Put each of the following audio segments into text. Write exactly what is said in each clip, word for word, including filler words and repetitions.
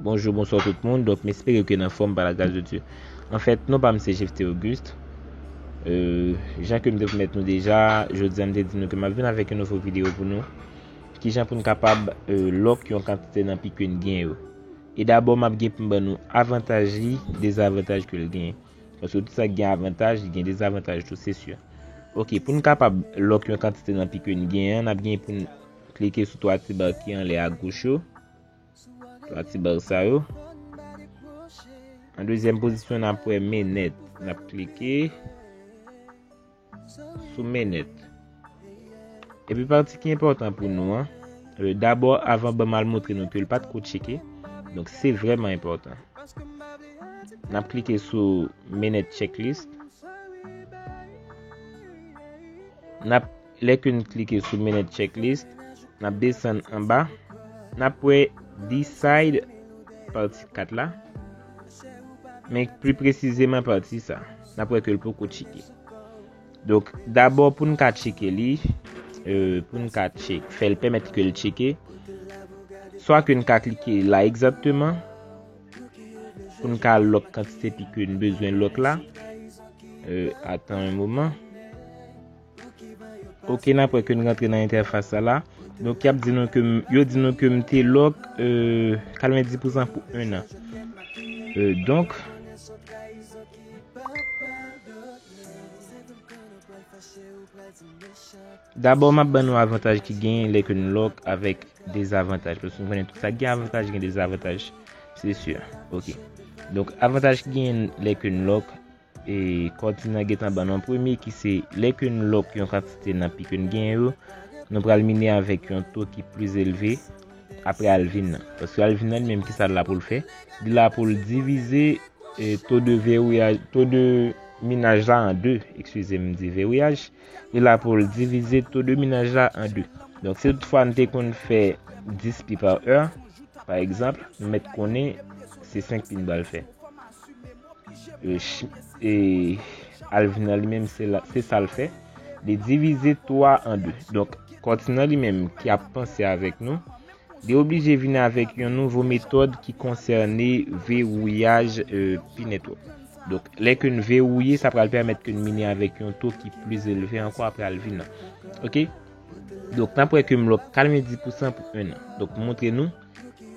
Bonjou, bonswa tout moun. Donk, m espere ke n anfòm pa la gras de Dye. Anfèt, non pa m se Jephté Auguste. Euh, jan ke m te pwomèt nou deja, jodi a m te di nou ke m ap vin avèk yon nouvo videyo pou nou. Kijan pou n kapab euh, lòk yon kantite nan pi ke n gen yo. E dabò, m ap gen pou m ban nou avantaj li, dezavantaj ke l genyen. Paske tout sa ki gen avantaj, li gen dezavantaj tou, se si. Ok, pou n kapab lòk yon kantite nan pi ke n genyen an, n ap gen pou n klike sou twa ti ba ki anlè agoch yo. Twa ti ba sa yo. An dezyèm pozisyon, n ap wè menèt. N ap klike sou menèt. Epi pati ki enpòtan pou nou an, euh, dabò, avan ban m al montre nou ke l pa t ko tcheke. Donk, se vrèman enpòtan. N ap klike sou menèt checklist. N ap, lè ke n klike sou menèt checklist, n ap desann anba. N ap wè decide pati kat la. Men pli presizeman pati sa. N ap wè ke l poko tcheke. Donk, dabò pou n ka tcheke li, euh, pou n ka tchek, fè l pèmèt ke l tcheke, swa ke n ka klike la egzakteman, pou n ka lòk kantite pi ke n bezwen lòk la. Euh, atan yon moman. Ok, n ap wè ke n rantre nan entèfas sa la. Donk, y ap di nou ke m, yo di nou ke m te lòk euh, katrevenndis pousan pou en an. Euh, donk, dabò, m ap ban nou avantaj ki genyen lè ke n lòk avèk dezavantaj. Paske nou konnen tout sa ki gen avantaj, gen dezavantaj. Se si. Ok. Donk, avantaj ki genyen lè ke n lòk, e Cardinal gentan ban nou premye ki se lè ke n lòk yon kantite nan pi ke n genyen yo, nou pral mine avèk yon to ki plis elve apre Alvin nan. Paske Alvin nan li menm ki sa l la pou l fè? Li la pou l divize e, to de vewouyaj, to de minaj la an de, eskize m di vewouyaj, li la pou l divize to de minaj la an de. Donk, si toutfwa n te konn fè dis pi pa è, pa egzanp, nou mèt konnen se senk pi n pral fè. E, ch- e Alvin nan li menm, se la- se sa l fè. Li divize twa an de. Donk, Cardinal li menm ki ap panse avèk nou, li oblije vin avèk yon nouvo metòd ki konsène vewouyaj euh, Pi Network. Donk, lè ke n vewouye, sa pral pèmèt ke n mine avèk yon to ki plis elve ankò apre Alvin nan. Ok? Donk, n ap wè ke m lòk katrevenndis pousan pou en an. Donk, m montre nou.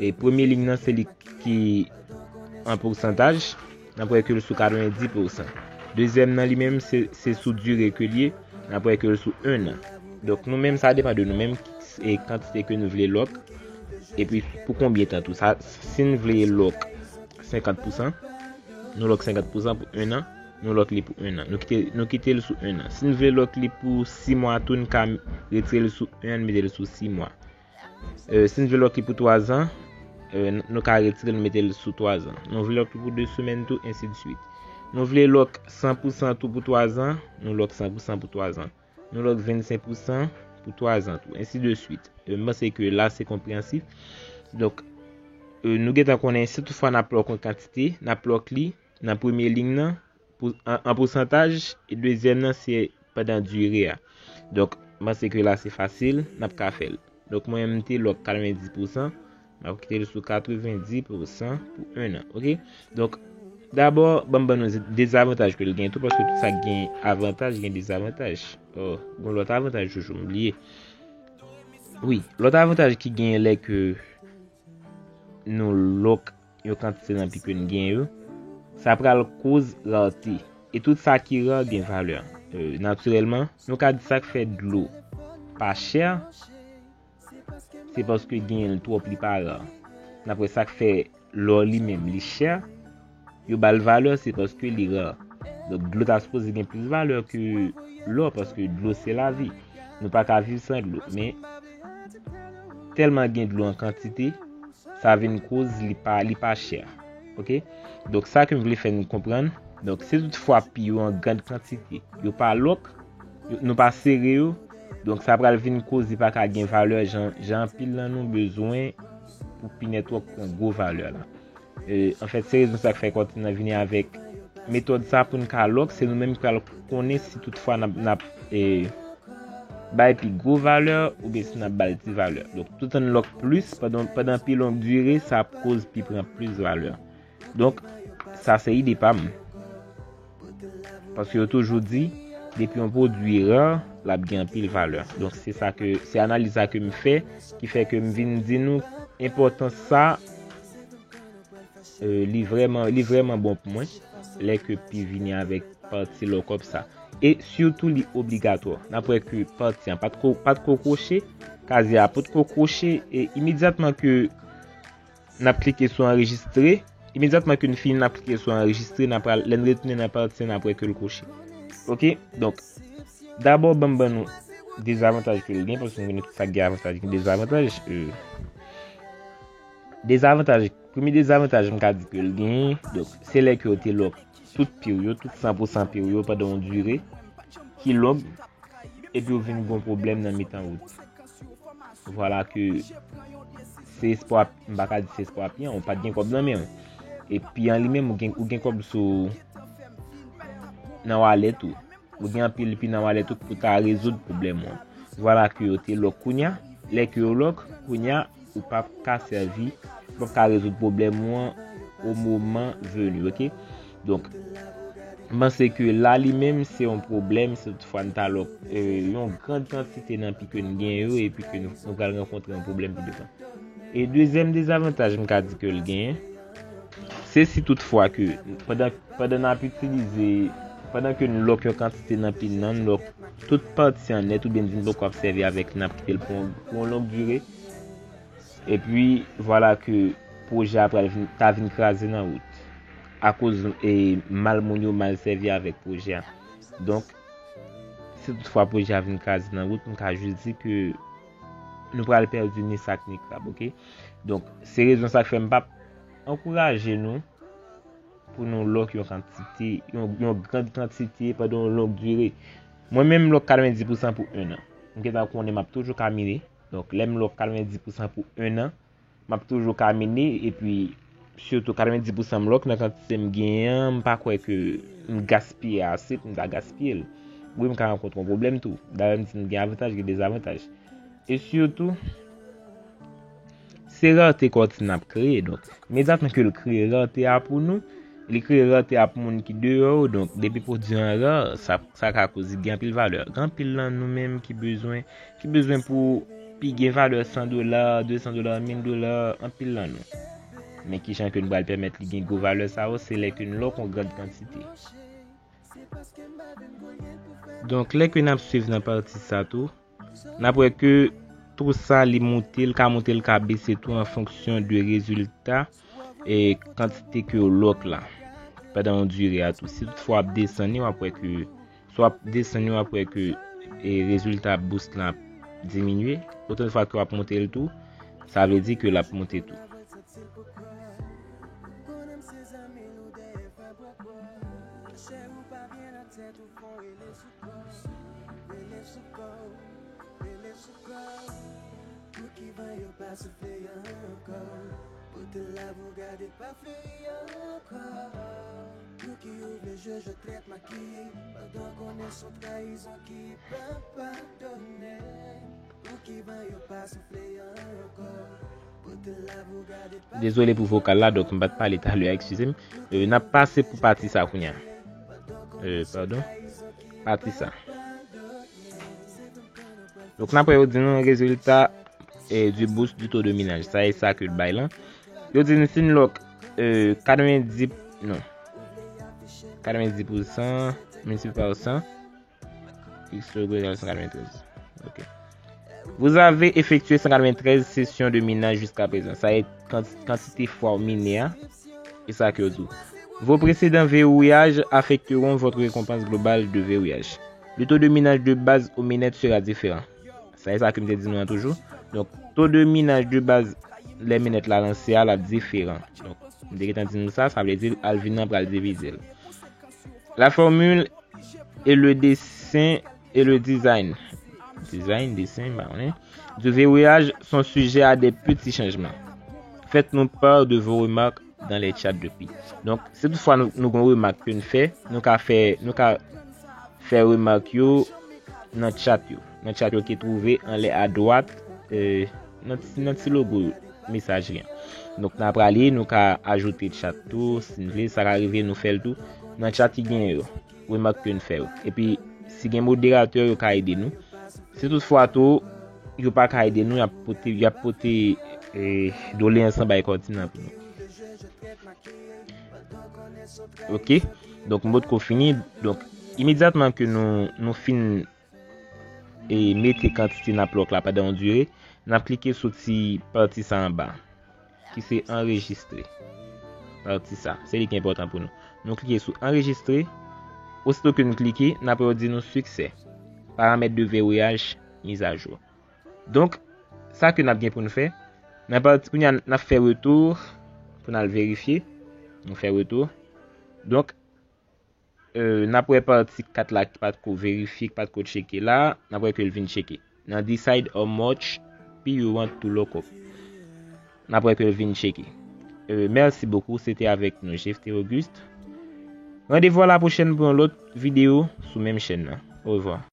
E premye liy nan, se li ki an pousantaj. N ap wè ke l sou katrevenndis pousan. Dezyèm nan, li menm, se, se sou dire ke l ye. N ap wè ke l sou en an. Donk, nou menm, sa depann de nou menm, e kantite ke nou vle lòk. Epi, pou konbyen tan tou. Sa, si n vle lòk senkant pousan, nou lòk senkant pousan pou en an. Nou lòk li pou en an. Nou kite, nou kite l sou en an. Si n vle lòk li pou sis mwa tou, n ka retire l sou en an, mete l sou sis mwa. Euh, si n vle lòk li pou twa zan, euh, n- nou ka retire l mete l sou twa zan. Nou vle lòk li pou de semèn tou, ensi de swit. Nou vle lòk san pousan tou pou twa zan, nou lòk san pousan pou twa zan. Nou lòk vennsenk pousan pou twa zan tou, ensi de swit. Euh, m panse ke la se konpreyansif. Donk, euh, nou gentan konnen si toutfwa n ap lòk yon kantite, n ap lòk li nan premye liy nan, pou, an, an pousantaj, e dezyèm nan se pandan dire a. Donk, m panse ke la se fasil, n ap ka fè l. Donk, mwen menm, m te lòk katrevenndis pousan, m ap kite l sou katrevenndis pousan pou en an, ok? Donk, dabò, ban m ban nou dezavantaj ke l gen tou, paske tout sa k gen avantaj, gen dezavantaj. Oh, gon lòt avantaj toujou, m bliye. Wi, lòt avantaj ki gen lè ke nou lòk yon kantite nan pi ke n gen yo, sa pral koz rarete. E tout sa ki ra gen valè. Euh, natirèlman, nou ka di sa k fè dlo pa chè, se paske genyen l twòp, li pa ra. N ap wè sa k fè lò li menm li chè, yo ba l valè, se paske li ra. Donk, dlo ta sipoze gen plis valè ke lò, paske dlo se lavi. Nou pa ka viv san dlo. Men, tèlman gen dlo an kantite, sa vin koz li pa, li pa chè. Ok? Donk, sa ke m vle fè nou konprann, donk, si toutfwa pi yo an grann kantite, yo pa lòk, yo- nou pa sere yo, donk, sa pral vin koz li pa ka gen valè jan, jan anpil nan nou bezwen pou Pi Network pran gwo valè la. E, anfèt, se rezon sa k fè Cardinal vini avèk metòd sa pou n ka lòk, se nou menm ki pral konnen si toutfwa n ap, n ap, e, bay pi gwo valè oubyen si n ap ba l ti valè. Donk, tout an lòk plis pandan, pandan pi long dire, sa ap koz pi pran plis valè. Donk, sa se ide pa m. Paske yo toujou di, depi yon pwodui ra, l ap gen anpil valè. Donk, se sa ke, se analiz sa ke m fè, ki fè ke m vin di nou enpòtans sa, euh, li vrèman, li vrèman bon pou mwen, lè ke pi vini avèk pati lockup sa. E sitou li obligatwa. N ap wè ke pati an pa t ko, pa t ko kwoche, kazye a pa t ko kwoche, e imedyatman ke n ap klike sou anrejistre, imedyatman ke n fini n ap klike sou anrejistre, n ap pral, lè n retounen nan pati an, n ap wè ke l kwoche. Oke? Donk, dabò ban m ban nou dezavantaj ke l gen, paske nou konnen tout sa k gen avantaj gen dezavantaj. Euh, dezavantaj, premye dezavantaj m ka di ke l genyen, donk, se lè ke w te lòk tout pi w yo, tout san pou san pi w yo pandan yon dire ki long, epi w vin gon pwoblèm nan mitan wout. Vwala ke se espwa, m pa ka di se espwa pi an, ou pa t gen kòb nan men w. E pi an li menm, ou gen, ou gen kòb sou, nan walèt ou. Ou gen anpil pi nan walèt ou pou ta rezoud pwoblèm ou an. Vwala ke yo te lòk kounya, lè ke yo lòk kounya, ou p ap ka sèvi, ou p ap ka rezoud pwoblèm ou an o moman veni, oke? Donk, m panse ke la li menm se yon pwoblèm, si toutfwa n ta lòk, euh, yon gran kantite nan pi ke n gen yo, epi ke nou, nou pral rankontre yon pwoblèm pi devan. E dezyèm dezavantaj m ka di ke l genyen, se si toutfwa ke pandan, pandan n ap itilize, pandan ke n lòk yon kantite nan pi n nan, n lòk tout pati an nèt oubyen n poko ap sèvi avèk, n ap kite l pou yon, pou yon long dire. Epi, vwala ke pwojè a pral vin, ta vin kraze nan wout. Akoz, e, mal moun yo mal sèvi avèk pwojè a. Donk, si toutfwa pwojè a vin kraze nan wout, m ka jis di ke nou pral pèdi ni sak ni krab, oke? Donk, se rezon sa k fè m p ap ankouraje nou pou nou lòk yon kantite, yon, yon gran kantite pandan yon long dire. Mwen menm, m lòk katrevenndis pousan pou en an. M gentan konnen m ap toujou kamine. Donk, lè m lòk katrevenndis pousan pou en an, m ap toujou kamine, epi sitou katrevenndis pousan m lòk nan kantite m genyen an, m pa kwè ke m gaspiye ase pou m ta gaspiye l. Wi, m ka rankontre yon pwoblèm tou. Dayè, m di m gen avantaj, gen dezavantaj. E sitou, se rarete Kòtin ap kreye. Donk, imedyatman ke l kreye rarete a pou nou, li kreye rarete a pou moun ki deyò yo. Donk, depi pwodui an ra, sa, sa ka koz li gen anpil valè. Gen anpil nan nou menm ki bezwen, ki bezwen pou pi gen valè san dola, de san dola, mil dola, anpil nan nou. Men kijan ke n pral pèmèt li gen gwo valè sa yo, se lè ke n lòk yon gran kantite. Donk, lè ke n ap swiv nan pati sa tou, n ap wè ke tou sa li moute, l ka moute, l ka bese tou an fonksyon de rezilta e kantite ke w lòk la pandan yon dire a tou. Si toutfwa w ap desann li, w ap wè ke, si w ap desann li, w ap wè ke, e, rezilta boost lan ap diminye. Otan fwa ke w ap moute l tou, sa vle di ke l ap moute tou. Dezole pou vokal la, donk m pa t pale talè a, eskize m. Euh, n ap pase pou pati sa kounye a. Euh, padon. Pati sa. Donk, n ap wè yo di nou rezilta, eh, du boost du taux de minage. Sa e sa ke l bay lan. Yo di nou si n lòk, eh, katrevenndis, non. Katrevenndis pousan, multiplié par cent, x égale cent quatre-vingt-treize. Ok. Vous avez effectué cent quatre-vingt-treize sessions de minage jusqu'à présent. Sa e kant-, kantite fwa w mine a. E sa ke yo di w. Vos précédents verrouillages affecteront votre récompense globale de verrouillage. Le taux de minage de base au minette sera différent. Sa e sa ke m te di nou an toujou. Donk, to de minaj de baz lè minèt la lanse a, l ap diferan. Donk, m te gentan di nou sa, sa vle di al vin nan pral divize l. La formule et le dessin et le design. Design, desen, m pa konnen. Du verrouillage sont sujets à des petits changements. Faites-nous part de vos remarques dans les chats de pi. Donk, si toutfwa nou, nou gen remak ke n fè, nou ka fè, nou ka fè remak yo nan chat yo. nan chat yo ki twouve anlè adwat, eh, nan ti, nan ti logo mesajri an. Donk, n a prale, nou ka ajoute chat tou, si n vle, sa ka rive nou fè l tou nan chat ki genyen yo, remak ke n fè yo. Epi, si gen moderatè, yo ka ede nou. Si toutfwa tou, yo pa ka ede nou, y ap pote, y ap pote, eh, doleyans lan bay kòdinal pou nou. Ok, donk m potko fini. Donk, imedyatman ke nou, nou fin e mete kantite n ap lòk la pandan yon dire, n ap klike sou ti pati sa anba, ki se anrejistre. Pati sa, se li ki enpòtan pou nou. Nou klike sou anrejistre. Osito ke nou klike, n ap wè yo di nou siksè. Paramèt de verrouillage mis à jour. Donk, sa ke n ap gen pou nou fè, n ap pati, kounye a, n ap fè retou pou n al verifye. Nou fè retou. Donk, eh, n ap wè pati kat la ki pa t ko verifye, ki pa t ko tcheke la, n ap wè ke l vin tcheke. Nan decide how much P you want to lock up. N ap wè ke l vin tcheke. Eh, merci beaucoup, se te avèk nou, Jephté Auguste. Randevou a la pwochèn pou yon lòt videyo sou menm chèn nan. Au revoir.